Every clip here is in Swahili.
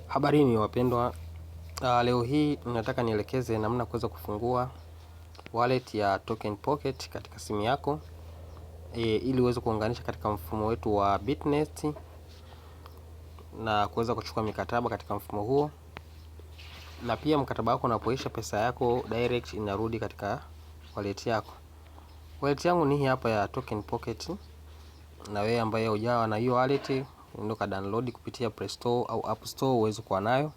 Habarini wapendwa, leo hii nataka nielekeze namna kuweza kufungua wallet ya Token Pocket katika simu yako ili uweze kuunganisha katika mfumo wetu wa Bitnest na kuweza kuchukua mikataba katika mfumo huo, na pia mkataba wako unapoisha pesa yako direct inarudi katika wallet yako. Wallet yangu ni hii hapa ya Token Pocket, na wewe ambaye hujawa na hiyo wallet unaweza ka download kupitia Play Store au App Store uweze kuwa nayo.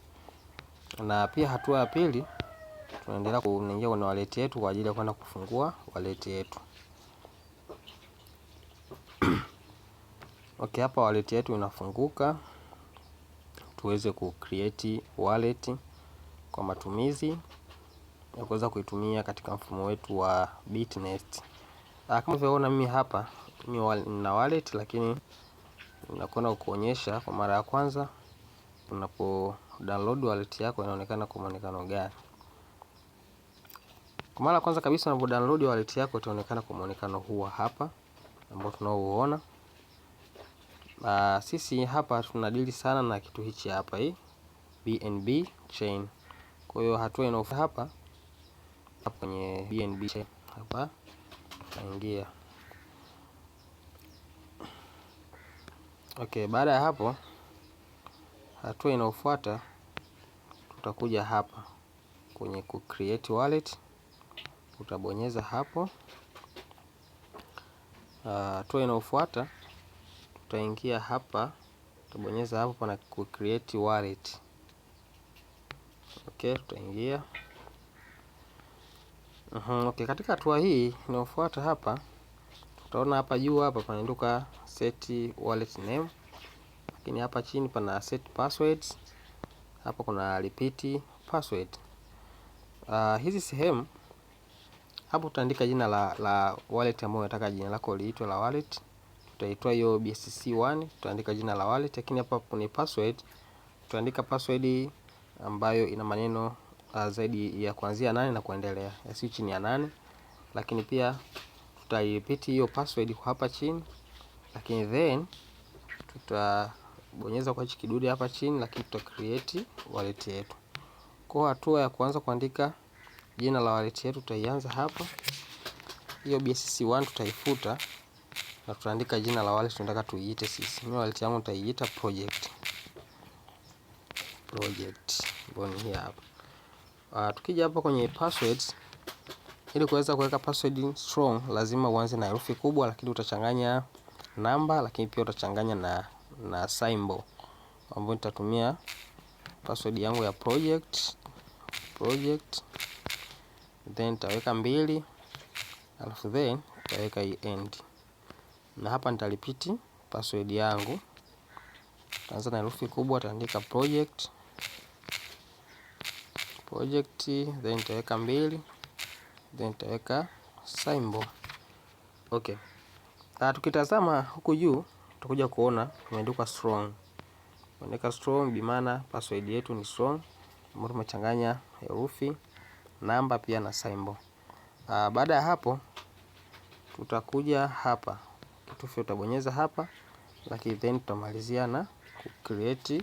Na pia hatua ya pili tunaendelea kuingia kwenye wallet yetu kwa ajili ya kwenda kufungua wallet yetu. Okay, hapa wallet yetu inafunguka tuweze ku create wallet kwa matumizi ya kuweza kuitumia katika mfumo wetu wa Bitnest. Kama unavyoona mimi hapa nina wallet, lakini nakwenda kukuonyesha kwa mara ya kwanza unapo download wallet yako inaonekana kwa muonekano gani. Kwa mara ya kwanza kabisa unapo download wallet yako itaonekana kwa muonekano huu hapa ambao tunaouona. Sisi hapa tunadili sana na kitu hichi hapa, hii BNB chain. Kwa hiyo hatua inayofuata hapa kwenye BNB chain hapa naingia. Okay, baada ya hapo hatua inayofuata tutakuja hapa kwenye ku create wallet, utabonyeza hapo. Hatua inayofuata tutaingia hapa, tutabonyeza hapo pana ku create wallet. Okay, tutaingia. Okay, katika hatua hii inayofuata hapa tutaona hapa juu hapa panaandika set wallet name, lakini hapa chini pana set passwords, hapa kuna repeat password. Hizi sehemu hapo utaandika jina la wallet ambayo unataka jina lako liitwe la wallet. Tutaitoa hiyo BSC1, tutaandika jina la wallet, lakini hapa kuna password, tutaandika password ambayo ina maneno zaidi ya kuanzia 8 na kuendelea, si chini ya 8, lakini pia tutairepeat hiyo password kwa hapa chini, lakini then tutabonyeza kwa hichi kidude hapa chini, lakini tuta create wallet yetu. Kwa hatua ya kuanza kuandika jina la wallet yetu tutaianza hapa. Hiyo BSC1 tutaifuta na tutaandika jina la wallet tunataka tuiite sisi. Mimi wallet yangu nitaiita project. Project ambayo ni hii hapa. Tukija hapa kwenye passwords, ili kuweza kuweka password strong lazima uanze na herufi kubwa, lakini utachanganya namba, lakini pia utachanganya na symbol, ambapo nitatumia password yangu ya project, then nitaweka 2, alafu then nitaweka hii end, na hapa nitarepeat password yangu. Nitaanza na herufi kubwa, nitaandika project, then nitaweka 2, then nitaweka symbol. Okay. Tukitazama huku juu tutakuja kuona imeandikwa strong. Imeandika strong bi maana password yetu ni strong, ambapo tumechanganya herufi, namba pia na symbol. Baada ya hapo tutakuja hapa kitufe utabonyeza hapa, lakini then tutamalizia na ku create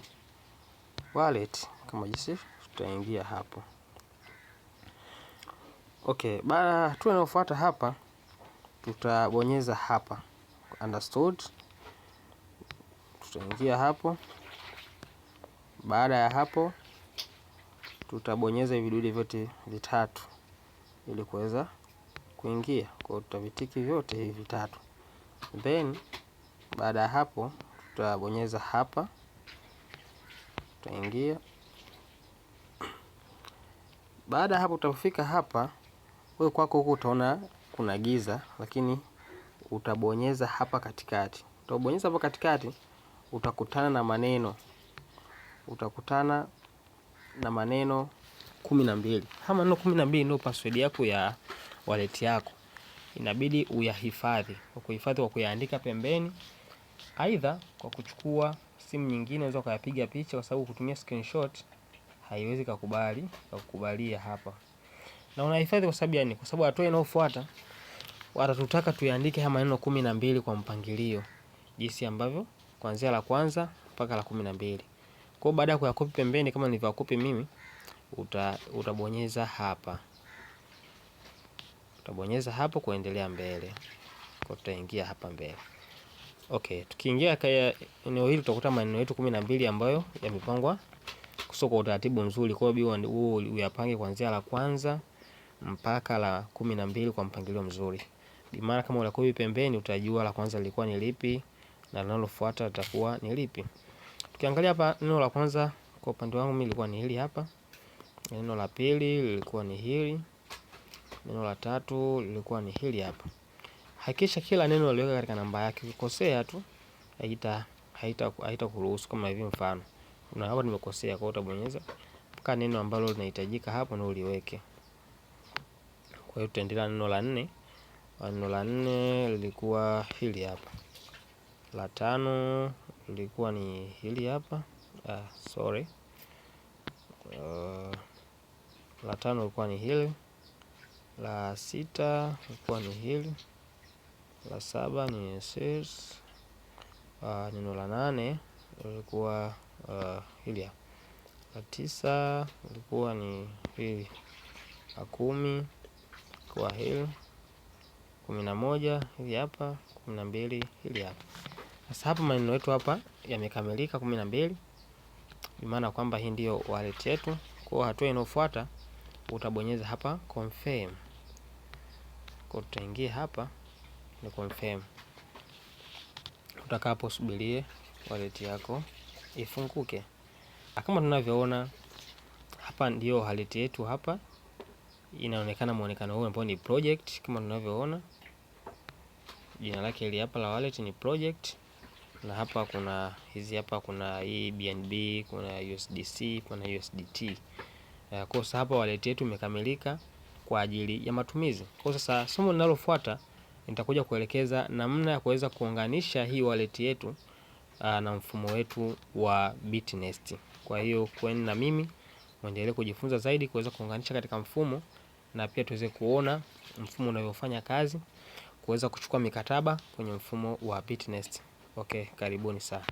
wallet kama jinsi tutaingia hapo. Okay, baada hatua inayofuata hapa tutabonyeza hapa understood, tutaingia hapo. Baada ya hapo tutabonyeza vidude vyote vitatu ili kuweza kuingia. Kwa hiyo tutavitiki vyote hivi vitatu, then baada ya hapo tutabonyeza hapa, tutaingia. Baada ya hapo utafika hapa, wewe kwako huku utaona kuna giza, lakini utabonyeza hapa katikati. Utabonyeza hapa katikati utakutana na maneno, utakutana na maneno 12. Haya maneno 12 ndio password yako ya wallet yako. Inabidi uyahifadhi. Kwa kuhifadhi kwa kuyaandika pembeni, aidha kwa kuchukua simu nyingine unaweza ukayapiga picha, kwa sababu kutumia screenshot haiwezi kukubalia hapa. Na unahifadhi kwa sababu gani? Kwa sababu hatua inayofuata watatutaka tuyaandike haya maneno 12 kwa mpangilio, jinsi ambavyo kuanzia la kwanza mpaka la 12. Kwa baada ya kuyakopi pembeni kama nilivyokopi mimi, utabonyeza hapa. Utabonyeza hapo kuendelea mbele. Kwa tutaingia hapa mbele. Okay, tukiingia kaya eneo hili tutakuta maneno yetu 12 ambayo yamepangwa sio kwa utaratibu mzuri. Kwa hiyo huo uyapange kuanzia la kwanza mpaka la 12 kwa mpangilio mzuri. Maana kama unakopi pembeni utajua la kwanza lilikuwa ni lipi na linalofuata litakuwa ni lipi. Tukiangalia hapa neno la kwanza kwa upande wangu mimi lilikuwa ni hili hapa. Neno la pili lilikuwa ni hili. Neno la tatu lilikuwa ni hili hapa. Hakikisha kila neno uliweka katika namba yake. Ukikosea tu haita kuruhusu kama hivi mfano. Na hapa nimekosea, kwa hiyo utabonyeza mpaka neno ambalo linahitajika hapo na uliweke. Kwa hiyo tutaendelea neno la nne. Neno la nne lilikuwa hili hapa. La tano lilikuwa ni hili hapa. Sorry. La tano lilikuwa ni hili. La sita lilikuwa ni hili. La saba ni sales. Neno la nane lilikuwa hili hapa. La tisa lilikuwa ni hili. La 10 kwa hili. 11 hili hapa. 12 hili hapa. Sasa hapa maneno yetu hapa yamekamilika 12. Maana kwamba hii ndio wallet yetu. Kwa hatua inayofuata utabonyeza hapa confirm. Kwa tutaingia hapa ni confirm. Utakapo subirie wallet yako ifunguke. Kama tunavyoona hapa ndio wallet yetu hapa inaonekana muonekano huu ambao ni project. Kama tunavyoona jina lake hili hapa la wallet ni project, na hapa kuna hizi hapa kuna hii BNB, kuna USDC, kuna USDT. Kwa sasa hapa wallet yetu imekamilika kwa ajili ya matumizi. Kwa sasa somo linalofuata nitakuja kuelekeza namna ya kuweza kuunganisha hii wallet yetu na mfumo wetu wa Bitnest. Kwa hiyo kweni na mimi muendelee kujifunza zaidi kuweza kuunganisha katika mfumo, na pia tuweze kuona mfumo unavyofanya kazi, kuweza kuchukua mikataba kwenye mfumo wa Bitnest. Okay, karibuni sana.